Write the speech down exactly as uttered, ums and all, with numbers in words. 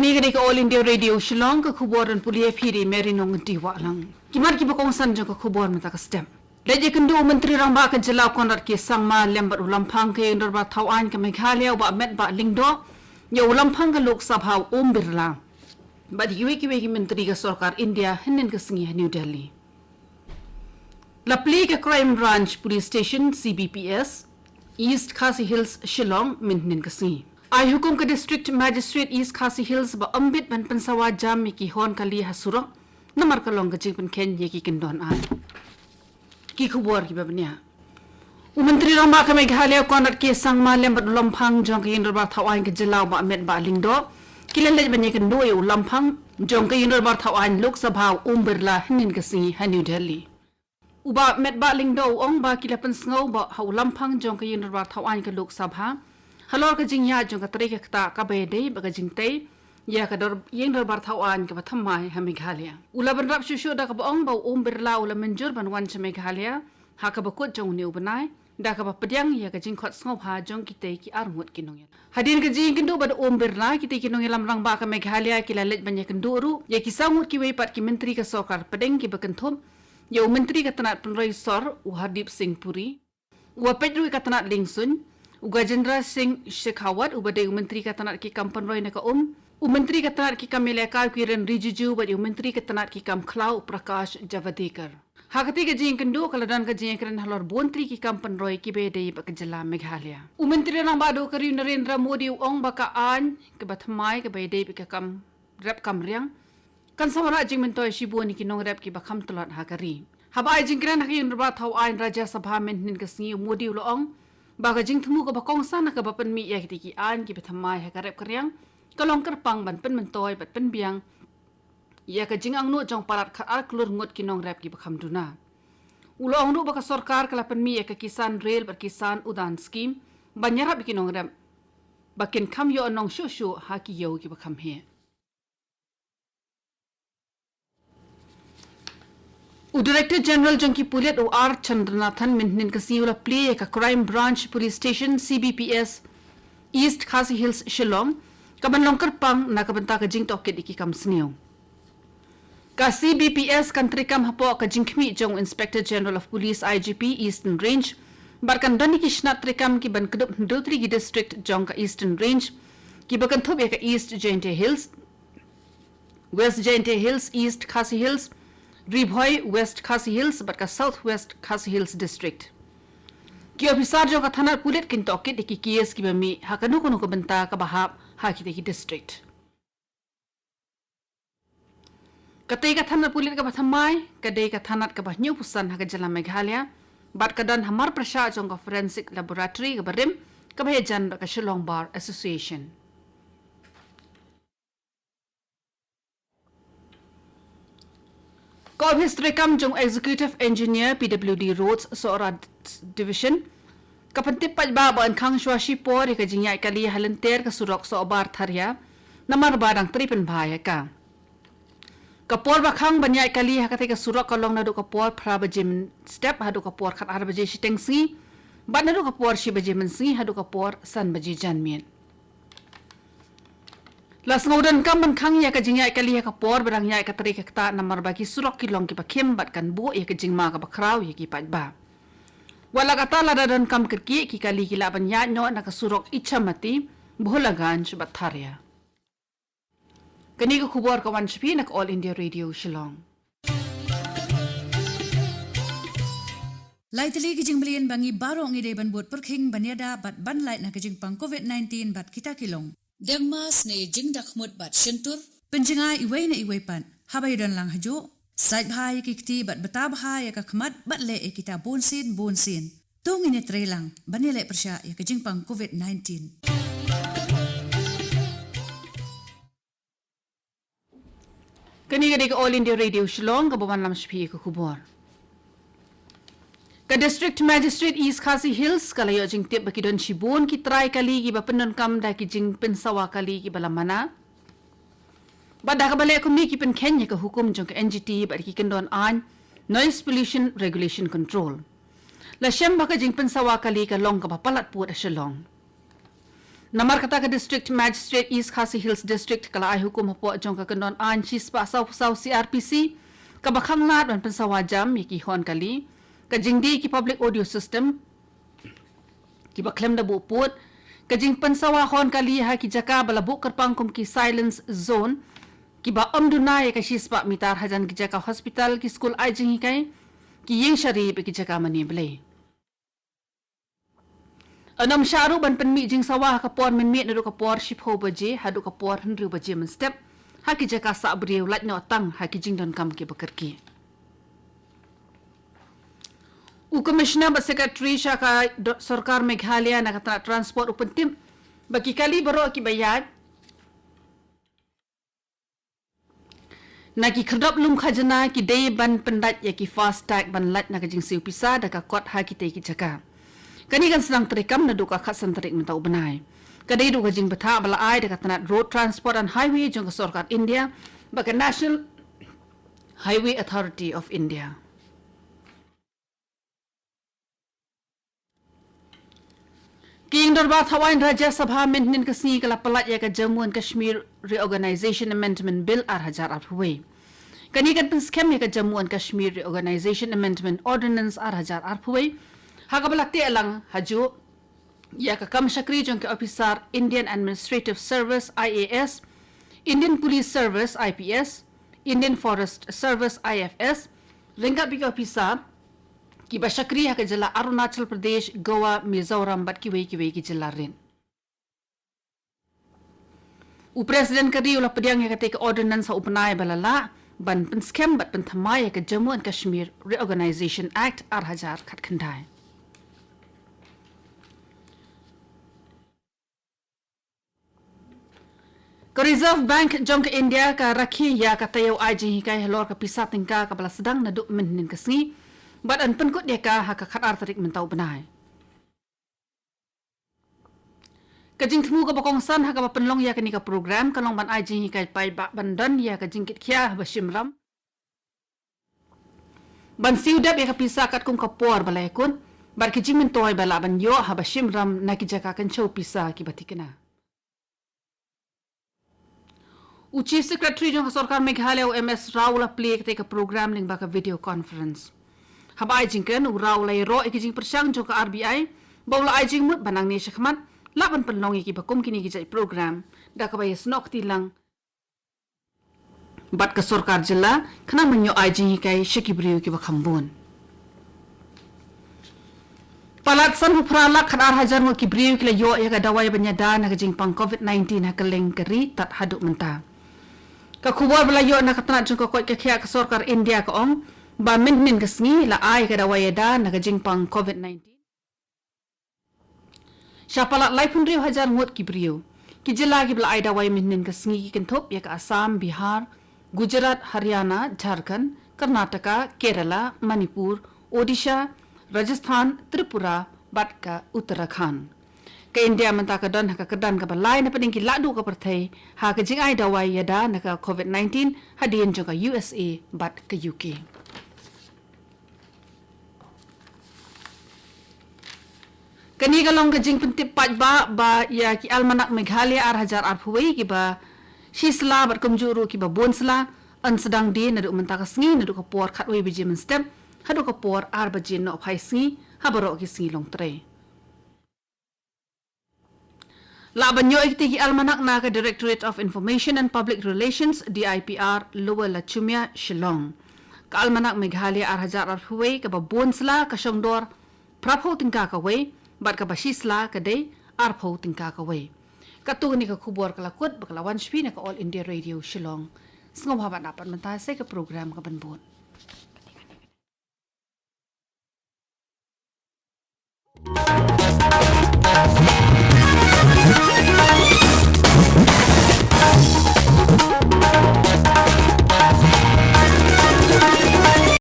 Kane ka dei ka All India Radio Shillong, ka khubor ban pule ïa phi da i Mary Nongti Wahlang. Ki mat kiba kongsan jong ka khubor mynta ka step. Leit ïakynduh u Myntri Rangbah ka jylla u Conrad K Sangma lem bad u Lamphang ka Ïing Dorbar Thaw Aiñ ka Meghalaya u Bah Metbah Lyngdoh, ïa u Lamphang ka Lok Sabha u Om Birla bad kiwei kiwei ki myntri ka sorkar India hynnin ka sngi ha New Delhi. La plie ka Crime Branch Police Station, C B P S, East Khasi Hills, Shillong mynhynnin ka sngi. Ai hukum ka District Magistrate East Khasi Hills ba ym bit ban pynsawa jam ïa ki horn kali ha surok namar ka long ka jingpynkheiñ ïa ki kyndon aiñ. Ki khubor kiba bniah. U Myntri Rangbah ka Meghalaya u Conrad K Sangma lem bad u Lamphang jong ka Ïing Dorbar Thaw Aiñ ka jylla u Bah Metbah Lyngdoh ki la leit ban ïakynduh ïa u Lamphang jong ka Ïing Dorbar Thaw Aiñ Lok Sabha u Om Birla hynnin ka sngi ha New Delhi. U Bah Metbah Lyngdoh u ong ba ki la pynsngew ba ha u Lamphang jong ka Ïing Dorbar Thaw Aiñ ka Lok Sabha halor ka jingïaid jong ka trei ka ktah kaba ïadei bad ka jingtei ïa ka dor-, Ïing Dorbar Thaw Aiñ kaba thymmai ha Meghalaya. U la bynrap shuh shuh da kaba ong ba u Om Birla u la mynjur ban wan sha Meghalaya ha kaba kut jong une u bnai da kaba pdiang ïa ka jingkhot sngewbha jong kitei ki arngut ki nongïalam. Hadien ka jingïakynduh bad u Om Birla, kitei ki nongïalam rangbah ka Meghalaya ki la leit ban ïakynduh ruh ïa ki saw ngut kiwei pat ki myntri ka sorkar pdeng kiba kynthup ïa u Myntri ka tnat pynroi sor u Hardeep Singh Puri, uba peit ruh ïa ka tnat liengsuiñ, u Gajendra Singh Shekhawat uba dei u Myntri ka tnat ki kam pynroi na ka um, u Myntri ka tnat ki kam ïalehkai u Kiren Rijiju bad ïa u Myntri ka tnat ki kam khlaw u Prakash Javadekar. Ha katei ka jingïakynduh ka la don ka jingïakren halor bun tylli ki kam pynroi kiba ïadei bad ka jylla Meghalaya. U Myntri Rangbah Duh ka ri u Narendra Modi u ong ba ka aiñ kaba thymmai kaba ïadei bad ka kam rep kam riang kan sa wanrah jingmyntoi shibun ïa ki nongrep kiba kham tlot ha ka ri. Haba ai jingkren ha ka Ïing Dorbar Thaw Aiñ Rajya Sabha mynhynnin ka sngi, u Modi u la ong ba ka jingthmu kaba kongsan ha kaba pynmih ïa kitei ki aiñ kiba thymmai ha ka rep ka riang ka long kyrpang ban pynmyntoi bad pynbiang ïa ka jingangnud jong palat khatar klur ngut ki nongrep kiba kham duna. U la ong ruh ba ka sorkar ka la pynmih ïa ka Kisan Rel bad Kisan Udan Scheme ban ïarap ïa ki nongrep ba kin kham ïoh nong shuh shuh ha ki ïew kiba kham heh. U Director General jong ki pulit u R Chandranathan mynhynnin ka sngi u la plie ïa ka Crime Branch Police Station, C B P S, East Khasi Hills, Shillong, kaban long kyrpang na ka bynta ka jingtohkit ïa ki kam sniew. Ka C B P S kan treikam hapoh ka jingkhmih jong u Inspector General of Police, I G P, Eastern Range bad kan don ïa ki shnat treikam kiban kdup hynriew tylli ki district jong ka Eastern Range kiba kynthup ïa ka East Jaintia Hills, West Jaintia Hills, East Khasi Hills, Ri Bhoi, West Khasi Hills bad ka South West Khasi Hills District. Ki ophisar jong ka thanat pulit kin tohkit ïa ki case kiba mih ha kano kano ka bynta kaba hap ha kitei ki district. Katei ka thanat pulit kaba thymmai ka dei ka thanat kaba hynñiewphew san ha ka jylla Meghalaya bad ka don ha mar pyrshah jong ka Forensic Laboratory kaba rim kaba ïajan bad ka Shillong Bar Association. Ka ophis treikam jong u Executive Engineer, P W D Roads, Sohra Division ka pyntip paidbah ba yn khang shuwa shipor ïa ka jingïaid kali ha lynter ka surok Sohbar Tharia namar ba dang trei pynbha ïa ka. Ka por ba khang ban ïaid kali ha katei ka surok ka long naduh ka por phra baje mynstep haduh ka por khatar baje shiteng sngi bad naduh ka por shi baje mynsngi haduh ka por san baje janmiet. La sngewdonkam ban khang ïa ka jingïaid kali ha ka por ba dang ïaid ka trei ka ktah namar ba ki surok ki long kiba khim bad kan buh ïa ka jingma kaba khraw ïa ki paidbah. Wat la katta, lada donkam kyrkieh, ki kali ki lah ban ïaid noh na ka surok Ichamati, Bholaganj bad Tharia. Kane ka khubor ka wan sha phi na ka All India Radio Shillong. Lai tylli ki jingmlien ba ngi baroh ngi dei ban bud pyrkhing ban ïada bad ban lait na ka jingpang covid nineteen bad kita ki long: dengmas ne jingdakhmut bad shyntur, pynjngai iwei na iwei pat haba ïadon lang hajuh, sait bha ïa ki kti bad bta bha ïa ka khmat bad leh ïa kita bunsien bunsien. To ngin ïatrei lang ban ïaleh pyrshah ïa ka jingpang covid nineteen. Kane ka dei ka All India Radio Shillong kaba wanlam sha phi ïa ka khubor. Ka District Magistrate East Khasi Hills ka la ïoh jingtip ba ki don shibun ki trai kali kiba pyndonkam da ki jingpynsawa kali kiba la mana bad da kaba leh kumne ki pynkheiñ ïa ka hukum jong ka N G T bad ki kyndon aiñ Noise Pollution Regulation Control. La shem ba ka jingpynsawa kali ka long kaba palat pud ha Shillong. Namar kata ka District Magistrate East Khasi Hills District ka la ai hukum hapoh jong ka kyndon aiñ shispah saw phew saw C R P C, kaba khanglad ban pynsawa jam ïa ki hon kali, ka jingdie ki public audio system kiba khlem da buh pud, ka jingpynsawa hon kali ha ki jaka ba la buh kyrpang kum ki silence zone, kiba ym duna ïa ka shispah mitar hajan ki jaka hospital, ki skul ai jinghikai, ki ïing shari bad ki jaka mane blei. Ynnym shah ruh ban pynmih jingsawa ha ka por mynmiet naduh ka por shiphew baje haduh ka por hynriew baje mynstep ha ki jaka sah briew, lait noh tang ha ki jingdonkam kiba kyrkieh. U Commissioner bad Secretary sha ka do-, Sorkar Meghalaya na ka tnat Transport u pyntip ba ki kali baroh kiba ïaid na ki khyrdop lum khajna ki dei ban pyndait ïa ki FASTag ban lait na ka jingsiew pisa da ka kot ha kitei ki jaka. Kane kan sdang treikam naduh ka khatsan tarik mynta u bnai. Ka dei ruh ka jingbthah ba la ai da ka tnat Road Transport and Highway jong ka Sorkar India bad ka National Highway Authority of India. Ka ïing dorbar thawaiñ Rajya Sabha mynhynnin ka sngi ka la pynlait ïa ka Jammu and Kashmir Reorganization Amendment Bill ar hajar arphew wei. Kane kan pynskhem ïa ka Jammu and Kashmir Reorganization Amendment Ordinance ar hajar arphew wei, ha kaba la teh lang hajuh ïa ka kam shakri jong ki ophisar Indian Administrative Service, I A S, Indian Police Service, I P S, Indian Forest Service, I F S, ryngkat bad ki ophisar kiba shakri ha ka jylla Arunachal Pradesh, Goa, Mizoram bad kiwei kiwei ki jylla rit. U President ka ri u la pdiang ïa katei ka ordinance ha u bnai ba la lah ban pynskhem bad pynthymmai ïa ka Jammu and Kashmir Reorganization Act ar hajar khatkhyndai. Ka Reserve Bank jong ka India ka rakhe ïa ka taïew ai jinghikai halor ka pisa tyngka kaba la sdang naduh mynhynnin ka sngi bad yn pynkut ïa ka ha ka khatar tarik mynta u bnai. Ka jingthmu kaba kongsan ha kaba pynlong ïa kane ka program ka long ban ai jinghikai paidbah ban don ïa ka jingkitkhia haba shim ram, ban siew dep ïa ka pisa katkum ka por ba la ïakut bad ki jingmyntoi ba lah ban ïoh haba shim ram na ki jaka kynchew pisa kiba thikna. U Chief Secretary jong ka Sorkar Meghalaya, u M S Rao, u la plie ïa katei ka program lyngba ka video conference. Haba ai jingkren, u Rao u la ïaroh ïa ki jingpyrshang jong ka R B I ba u la ai jingmut ba nangne shakhmat lah ban pynlong ïa kiba kum kine ki jait program da kaba ïasnoh kti lang bad ka sorkar jylla, khnang ban ïoh ai jinghikai sha ki briew kiba kham bun. Palat sanphew phra lak khatar hajar ngut ki briew ki la ïoh ïa ka dawai ban ïada na ka jingpang covid nineteen ha kylleng ka ri tad haduh mynta. Ka khubor ba la ïoh na ka tnat jong ka koit ka khiah ka sorkar India ka ong ba mynhynnin ka sngi la ai ka dawai ïada na ka jingpang covid nineteen sha palat laiphew hynriew hajar ngut ki briew. Ki jylla kiba la ai dawai mynhynnin ka sngi ki kynthup ïa ka Assam, Bihar, Gujarat, Haryana, Jharkhand, Karnataka, Kerala, Manipur, Odisha, Rajasthan, Tripura bad ka Uttarakhand. Ka India mynta ka don ha ka kyrdan kaba lai na pdeng ki lahduh ka pyrthei ha ka jingai dawai ïada na ka covid nineteen hadien jong ka U S A bad ka U K. Kane ka long ka jingpyntip paidbah ba ïa ki almanak Meghalaya ar hajar arphew wei kiba shi sla bad kumjuh ruh kiba bun sla yn sdang die naduh mynta ka sngi naduh ka por khatwei baje mynstep haduh ka por ar baje nohphai sngi ha baroh ki sngi longtrei. Lah ban ïoh ïa kitei ki almanak na ka Directorate of Information and Public Relations, D I P R, Lower Lachumia, Shillong. Ka almanak Meghalaya ar hajar arphew wei kaba bun sla ka shong dor phraphew tyngka kawei bad kaba shi sla ka dei arphew tyngka kawei. Katto katne ka khubor ka la kut bad ka la wan sha phi na ka All India Radio Shillong. Sngewbha ban ap pat mynta sa ka program kaban bud.